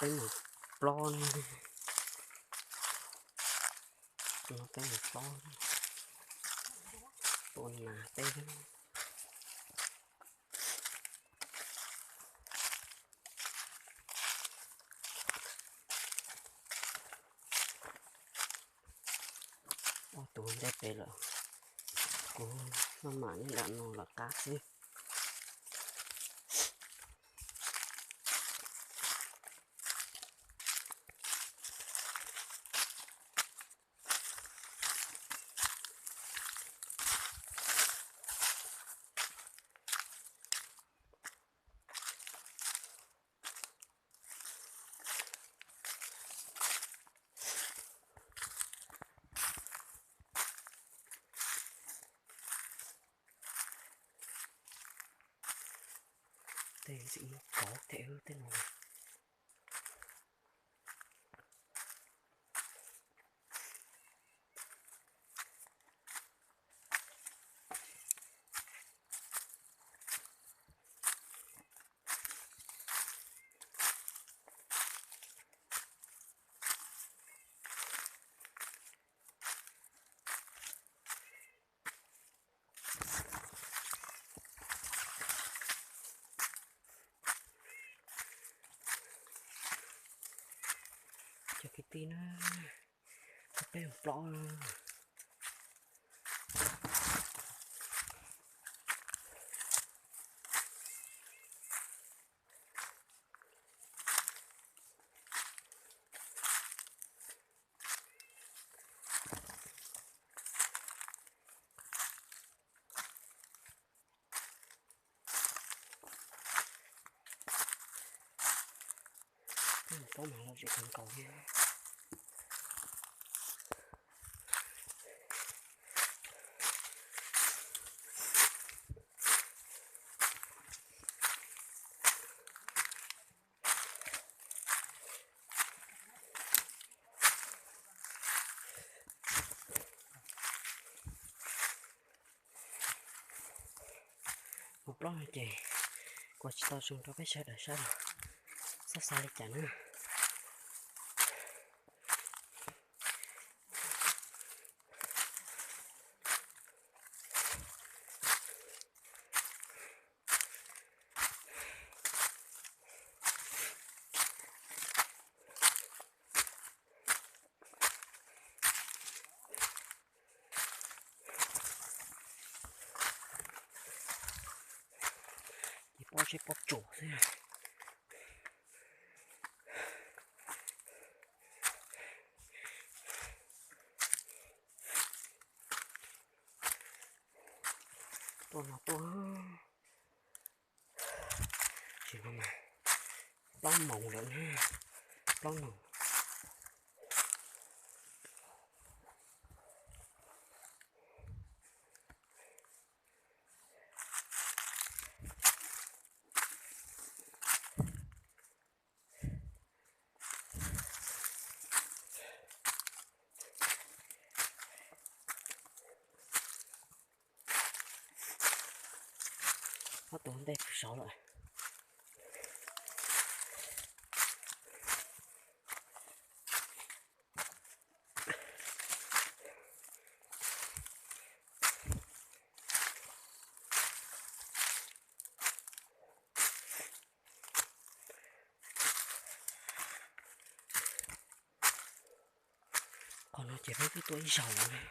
peb mus plob ne. Tus no peb mus plob, tua nas tej. Ob tug ntej pem lawm, kuv maj mam nyob nram no lawm qab xwb. Tej ntxim kov thiab tej no. Cov kwv tij na, peb mus plob. Peb mus plob mas lom zem kawg nkaus thiab. Mus plob no ces kuv tsis tau zoo rau peb sawv daws saib los txhob xav li cas na. Ces pob zeb pob tsuas xwb. Tuaj no tuaj. Tsis no mas plaub moos lawm na, plaub moos. Ob tug ntej pw saud lawm. Qhov no ces peb twb tuaj ib zaug na.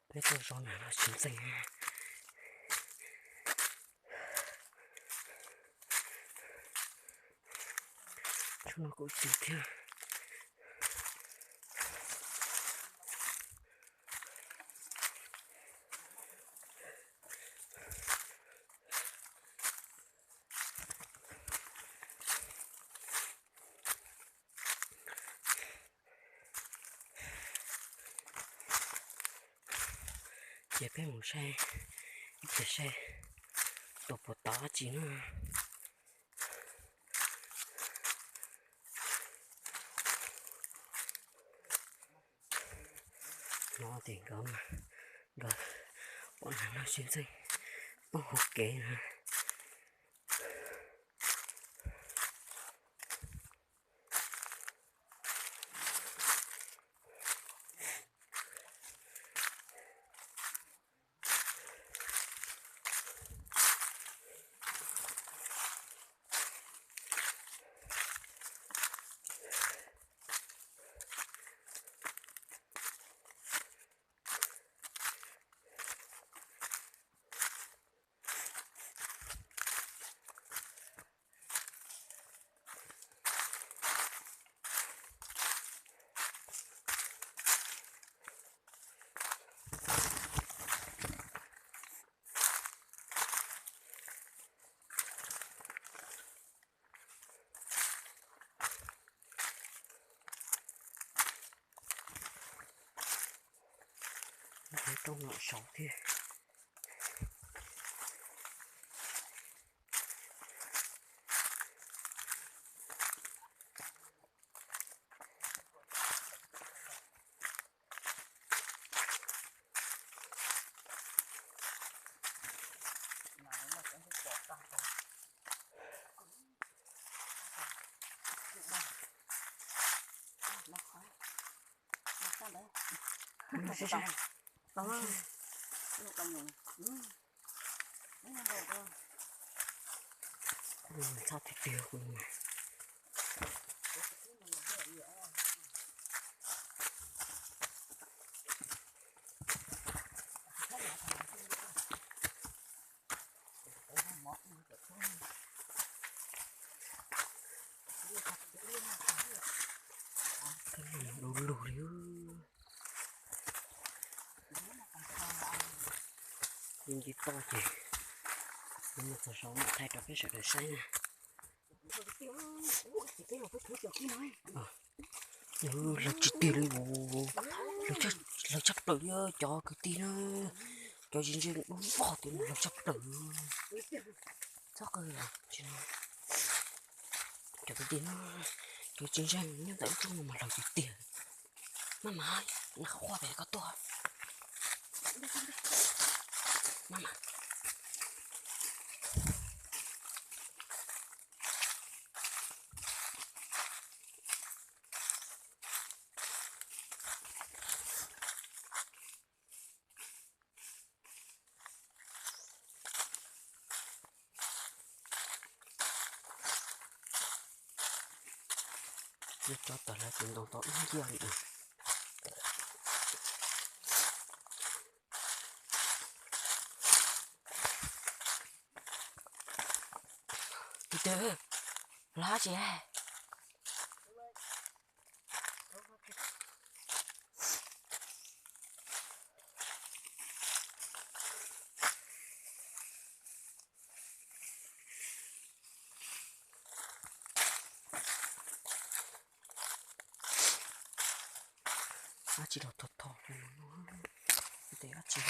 Peb tuaj zov nas los tsis ntxeev. Tshuav no kuj ib tug thiab. Ces peb mus saib, ib pliag saib tus puas tau dab tsi na. No ces nkawd, nkawd pom nag no xwb ntxeej poob hauv kev na. Rooj no saud thiab. Txhob tiag tiag. Du lug li. Yeej tsis toj ces mus txog saud mam thaij rau peb sawv daws saib na. Hlawv tsis tiag li, hlawv tshaj plaws li cov kwv tij na. Cov tsis ntseeg dub vog tias hlawv tshaj plaws. Txhob qw, cov kwv tij na, cov tsis ntseeg nyob ntawm lub tsob no mas hlawv tiag tiag. Maj mam, nqa qhov quaj pem koj tuaj. Maj mam. Nws tso tawm hlawv tus ntoo tau ib nciab li. Tus twg los tsis? Dab tsi los thov thov, tes dab tsi.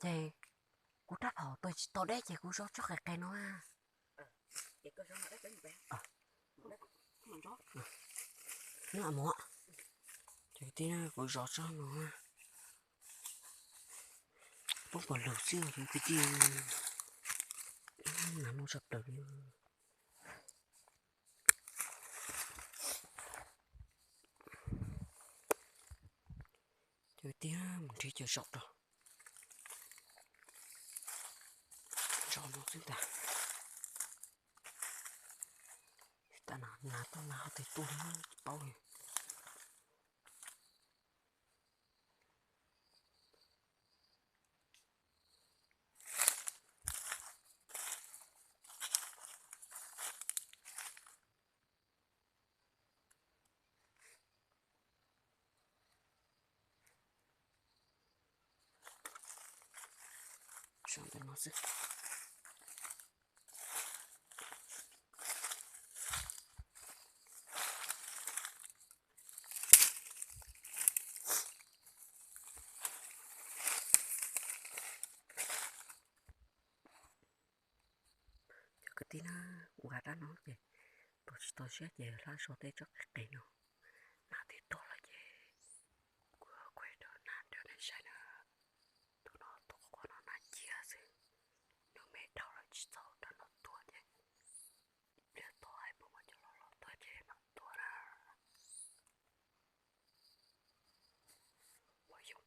Ces kuv rab phom tuaj tsis tau deb ces kuv zov tsob qis qis no. Nyob mus, ces tib kuv zov tsob no. Poob pawg lug xwb ces tib, nag no tshaj plaws li. Tiag, mus nrhiav cov zaum rau. Zaum no xwb ntag. Tab no nas tuaj nas ho twg tuaj tsis paub li. Zaum ntawm no xwb. Cov kwv tij na, ua rab no ces tus tsis tau siab ces hlab so tej tsob qis qis no. Nas twb tuag lawm ces kuv kuj rau nas rau nej saib na. Tus no tuag qhov no nas cia xwb, nws me dhau lawm tsis txaus rau no tuag ces ib pliag tuag hais puas muaj cov los los tuag ces mas tuag na. Muaj yoov